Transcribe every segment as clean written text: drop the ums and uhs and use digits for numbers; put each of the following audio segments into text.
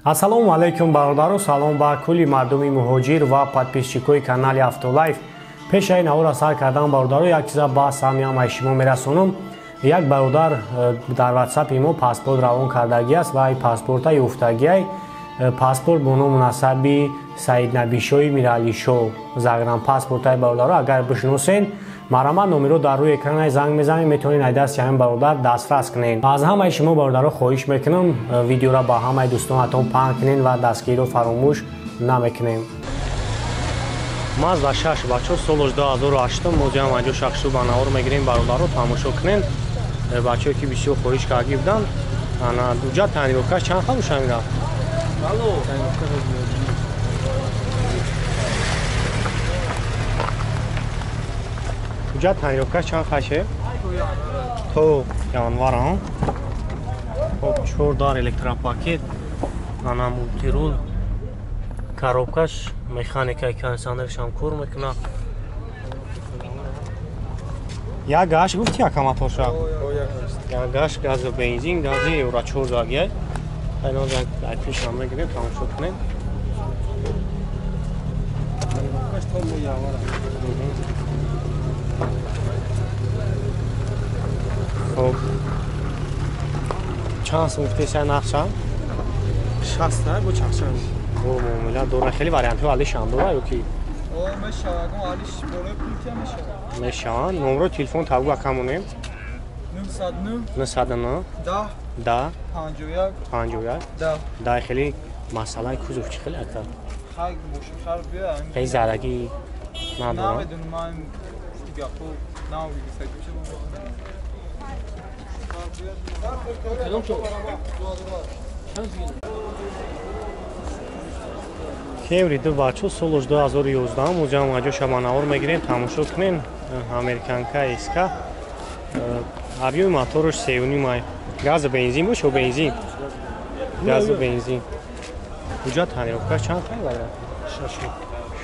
Ассалому алайкум бародару, салом ба кулли мардуми муҳоҷир ва подписчикои канали Автолайф. Пешаи навора сар кардан бародару, як чиза ба самиам ай шумо мерасонам. Як бародар дар WhatsApp мо паспорт равон кардагӣ аст ва ай паспорта ёфтагиай. Паспорт бо ному насаби Саид Набишои Миралишо. Загран паспортай бародару, агар бишносен, марҳамат номеро дар рӯи экрана занг мезанед, метавонед ай дасти ҳамин бародар дастрас кунед. Аз ҳамаи шумо бародаро хоҳиш мекунам, видеоро ба ҳамаи дӯстонатон паҳн кунед ва дастгириро фаромӯш намекунем. Мазда 6 бачо солош 2008 мозиам анҷо шахсу ба навор мегирем бародаро, тамошо кунед. Бачое ки бисёр хоҳиш карда буданд, ана дуҷа танировкаш чанд хал мешавад? Алло. Ҳуҷҷат танировкаш чанд хаше? То январ. Хоб, 4 дар электропакет, ана мультирул, коробкаш механикаи кондиционершам кор мекунад. Як гаш гуфти яка моторша? Як гаш газу бензин, гази евро 4 загия. Айнон як айпишам мегирем, тамошо кунем. Хоб, чанд сум гуфтеса нақша? 60 бо чақча. Бо муомила дора, хеле вариантҳо алишам дора ё ки? О, мешава, гум алиш болои пултия мешава. Мешава. Номро телефон табгу акамонем. 909 909 10 10 51 51 10. Да, хеле масъалаи кузов чи хеле ака? Хай мошин хар биё. Хеле зараги надора. Намедонам ман гапо нав гисагичи. Кемри ду бачо солош 2011 музеам аҷо шабанавор мегирем, тамошо кунем. Американка СК. Объёми мотораш 3.5 май. Газу бензин бош ё бензин? Газу бензин. Ҳуҷҷат танировкаш чанд хай бара?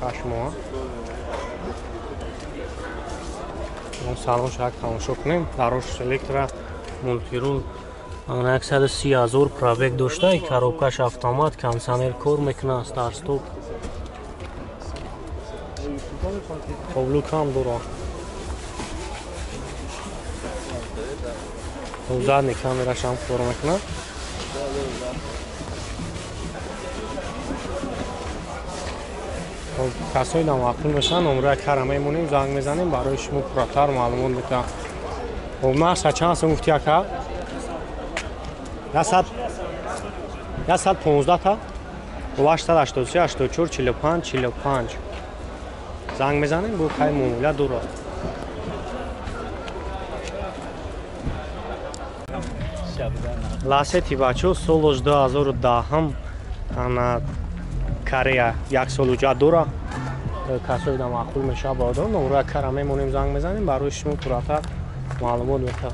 6 моҳ. Салон шак тамошо кунем. Дарош электро мультирул. 130 000 пробег дошта, коробкаш автомат, кондиционер кор мекунад, старт-стоп. Хоб, лукам дора. Задний камераш ҳам кор мекунад. Хоб, касои намаъқул мешаванд, номрои кара мемонем, занг мезанем, барои шумо пурратар маълумот медиҳам. Хоб, нарха чанд сум гуфти ака? 115 та 883 84 45 45. Занг мезанем, бо хай муомила дора. Ласети бачо солош 2010 ана Корея як сол ҳуҷҷат дора. Касои да маъқул мешавад бародарон, номрои кара мемонем, занг мезанем, барои шумо пурратар маълумот медиҳам.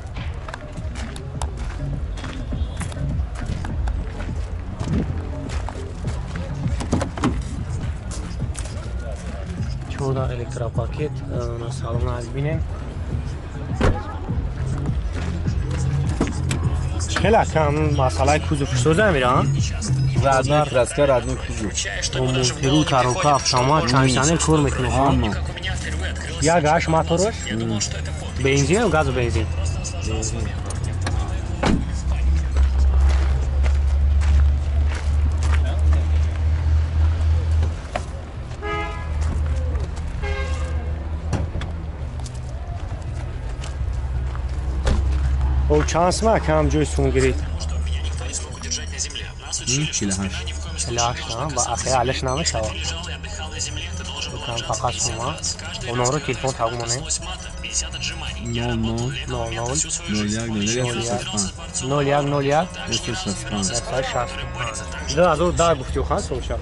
Чорда электропакет, салон аз бинем. Хеле кам масъалаи кузов шуда мира? Родной краска, родной кузов. Мультирул, коробка, автомат, кондиционер кор мекунад. Як гаш мотораш? Бензин ё газу бензин? Бензин. О, чанд сум акам ҷои сумгирӣ? 48. 48 ва ахир алиш намешавад. Фақат сума. О, номро телефон табу монем. 00 00 01 01 01 01 165. 165. 2010 гуфти хан солша.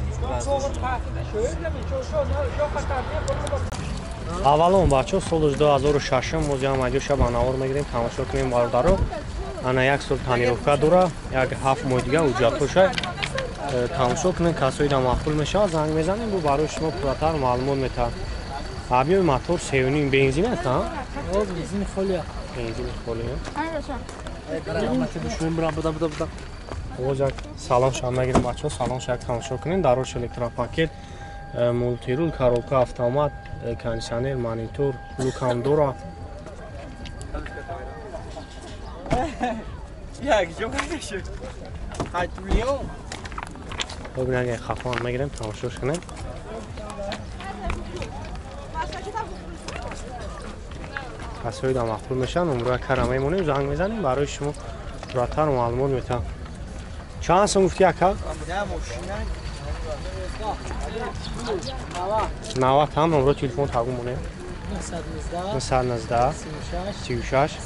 Аввалон бачо солош 2006 мозиам аҷо шабанавор мегирем, тамошо кунем бародаро. Ана як сол танировка дора, як 7 моҳ дига ҳуҷҷатҳоша. Тамошо кунем, касои да маъқул мешавад, занг мезанем, бо барои шумо пурратар маълумот метаҳад. Объёми мотор 3.5 бензин аст, ҳа? Бензини холия. Бензини холия. Боз як салон шам мегирем бачаҳо, салон шак тамошо кунед. Дарош электропакет, мултирул, коробка автомат, кондиционер, монитор, лукам дора. Бибинед, хафон мегирем, тамошош кунед. Касои да маъқул мешаванд, умра кара мемонем, занг мезанем, барои шумо пурратар маълумот метаҳам. Чанд сум гуфти ака? 90 ҳам номро телефон тагу монем. 919 36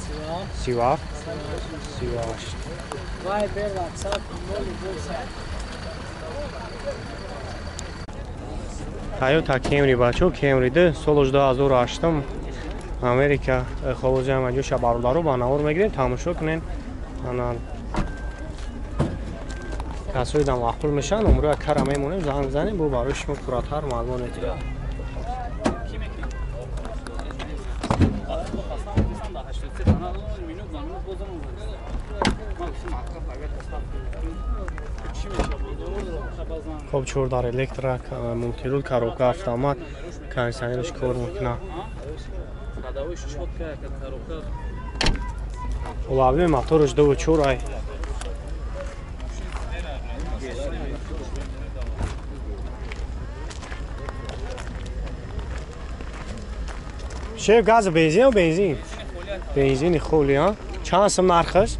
37 38. Toyota Camry бачо, Camry 2 соли 2008 Америка ховози ҳамаҷоша бародаро ба навор мегирем, тамошо кунен. Ана касои да маъқул мешаванд, умроя кара мемонем, занг занем, бо барои шумо пурратар маълумот метиҳам. Хоб чор дар электро, мултирул, коробка автомат, кондиционерш кор мекунад. Улавии моторш 2.4 ай. Шеф, газ бензин ё бензин? Бензини холи, а? Чанд сум нархаш?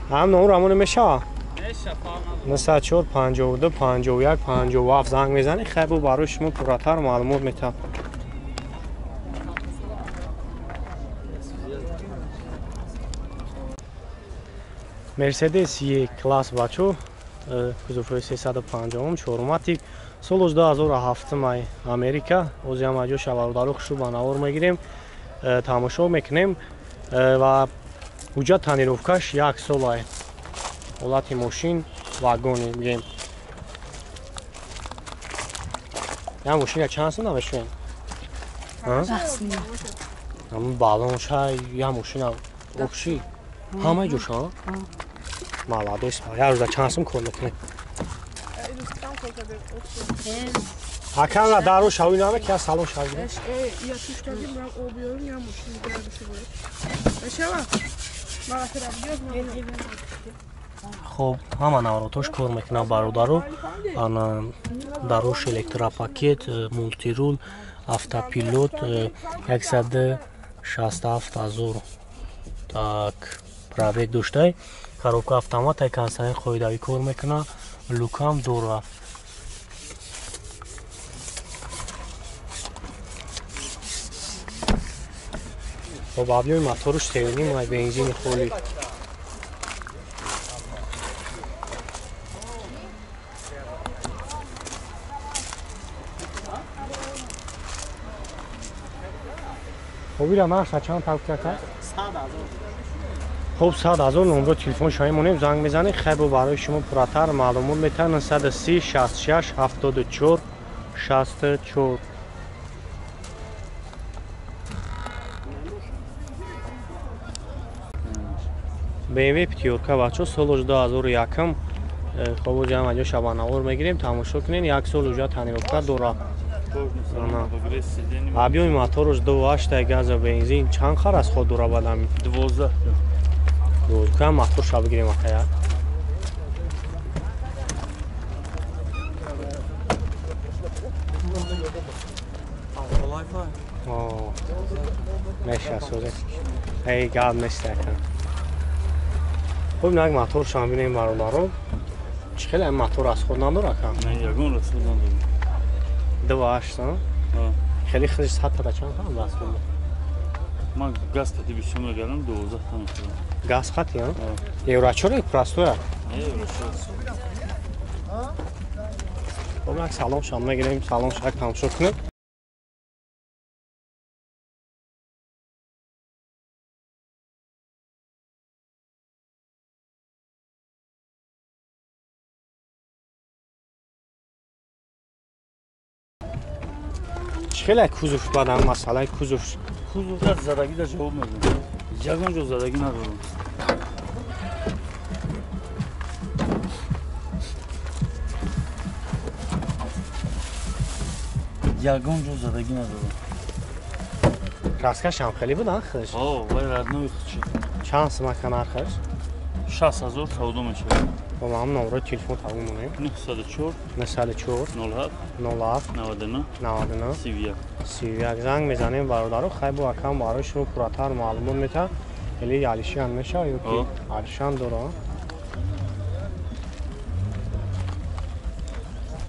Ҳам номер ҳамоне мешава? 94 52 51 57 занг мезанед, хайр бо барои шумо пурратар маълумот метаҳам. Мерседес Е класс бачо, кузовҳои 350 чорматик, соли 2007 май Америка. Ози ҳам аҷо шавародаро хушу ба навор мегирем, тамошо мекунем ва ҳуҷҷат тонировкаш як сол ай. Ҳолати мошин вагони мегем. Я мошина чанд сум намешавем? Ҳамун балонша я мошина общи ҳамаи ҷоша? Молодец. Я рӯза чанд сум кор мекунем? Акамра даро шавӣ наме ки аз салон шавӣ. Хоб, ҳама наворотош кор мекунад бародаро. Ана дарош электропакет, мултирул, автопилот, 167 ҳазор так пробег доштай. Коробка автомат, кондиционер қоидавӣ кор мекунад, лукам дора. Хоб, объёми моторш 3.5 ай, бензини холи. Хоб, ира нарха чанд талб кард? Хоб, 100 ҳазор номро телефон шоҳӣ монем, занг мезанед, хайр бо барои шумо пурратар маълумот метаҳанд. 930 66 74 64. BMW пятёрка бачо, соли 2001. Хоб, оҷа ҳам шабанавор мегирем, тамошо кунед. Як сол уҷа тонировка дора. Объёми моторш 2.8 газа бензин. Чанд хар аз худ дора бадам? 12. 12 моторша бигирем акая. Меша созе. Эй гап нест ака. Хуб, нак моторша бинем бародаро. Чӣ хеле ин мотор аз худ надора ака? Не, ягон аз худ надора. 2.8, хеле худиш 100 та чанд хам даст буд? Ман газ хати бисёр мегарам, 12 та мехӯрам. Газ хати, а? Евро чор простоя? Не, евро чор. Хоб, як салон шам мегирем, салон шак тамошо кунем. Чӣ хеле кузов бадан масъалаи кузов? Кузов задагӣ да ҷавоб медиҳам. Ягон ҷо задагӣ надорам. Ягон ҷо задагӣ надорам. Краскаш ҳам хеле буд, худш? О, вай родной худши. Чанд сумака нархаш? 60 000 савдо мешавад. Бо ҳам номрои телефон тавон монем. 904. 904. 07. 07. 99. 99. 31. 31. Занг мезанем, бародаро, хай бо акам барои шумо пурратар маълумот мета. Или алишиан мешава ё ки алишиан дора?